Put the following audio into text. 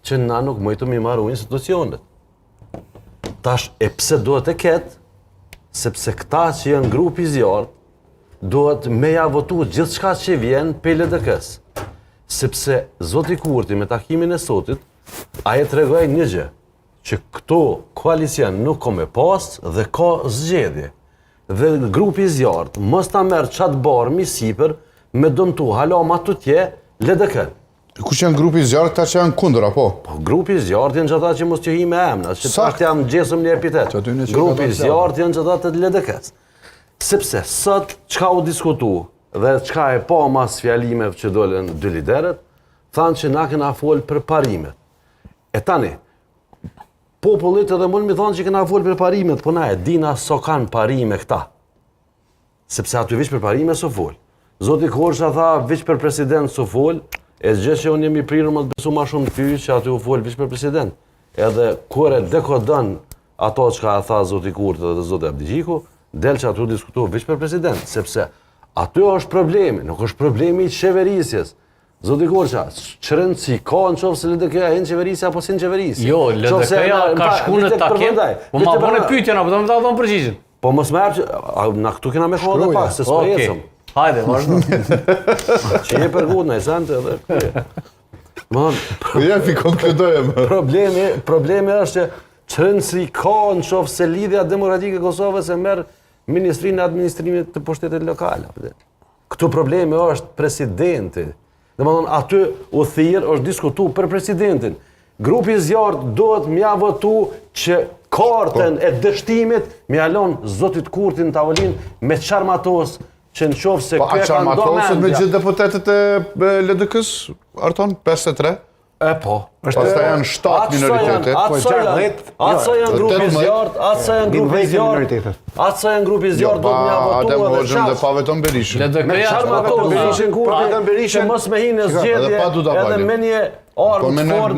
që na nuk mujtëm i maru institucionet. Tash, e pse duhet e ketë? Sepse këta që janë grupi i zjarrt, duhet me ja votu gjithçka që vjen prej LDK-s. Sepse Zoti Kurti me takimin e sotit, ai e tregoi një gjë, që këto koalicion nuk ka me pas dhe ka zgjedhje. Dhe grupi i zjarrt, mos ta merr qat barrë mi sipër, me dëmtu hala ma tutje LDK-n. Kush janë grupi i zjarrit, këta që janë kundër, apo? Po, grupi i zjarrit janë qata që mos të hi me emna, që tash jam gjesëm një epitet. Grupi i zjarrit janë qata të LDK-s. Sepse sot çka u diskutu dhe çka e pa mas fjalimeve që dolën dy liderët, thanë që na kena folë për parimet. E tani, popullit edhe mund mi thonë që kena folë për parimet, po na e dina s'o kanë parime këta. Sepse aty veç për parime s'u fol. Zoti Korça tha veç për president s'u fol, e gjë që unë jam i prirur me të besu ma shumë ty që aty u fol veç për president. Edhe kur e dekodon ato çka e tha zoti Kurti dhe zoti Abdixhiku, del që aty u diskutu veç për president, sepse aty është problemi, nuk është problemi i qeverisjes. Zoti Korça, ç'rëndësi ka në qoftë se LDK-ja hin qeverisje apo s'hin qeverisje? Jo, LDK-ja ka shku në takim, po ma bone pyetjen apo do më ta dhon përgjigjen. Po mos më jap që a, na këtu kena me shku edhe pak, se s'po ecëm. Hajde, vazhdo. Që je për gut në esente edhe. Më thonë, Po ja fi konkludojmë. problemi, problemi është që ç'rëndësi ka në qoftë se Lidhja Demokratike e Kosovës e merr Ministrinë e Administrimit të Pushtetit Lokal. apo dhe. Këtu problemi është presidenti. Domethënë, aty u thirr, është diskutu për presidentin. Grupi i zjarrt duhet m'ja votu që kartën e dështimit m'ja lon zotit Kurti në tavolinë me çarmatos që në qoftë se Po, a ky e ka ndo çarmatoset me mendja. gjithë deputetët e e LDK-s, Arton, 53? E po. Pastaj janë 7 Atë sa janë, minoritete. atë Po, sa janë, 60, atë sa janë grupi 18. zjarrt, atë sa janë grupi 11 zjarrt, minoritetet. atë sa janë grupi Jo, zjarrt pa do të mja votu Adem edhe Hoxhën dhe qaq. pa vetëm Berishën. LDK-ja Çarmatos Vetëm Berishën Berishën, Kurti, pa Vetëm Berishën. që mos me hi në Edhe zgjedhje pa Duda edhe Balin. me një armë Po me të ne fortë.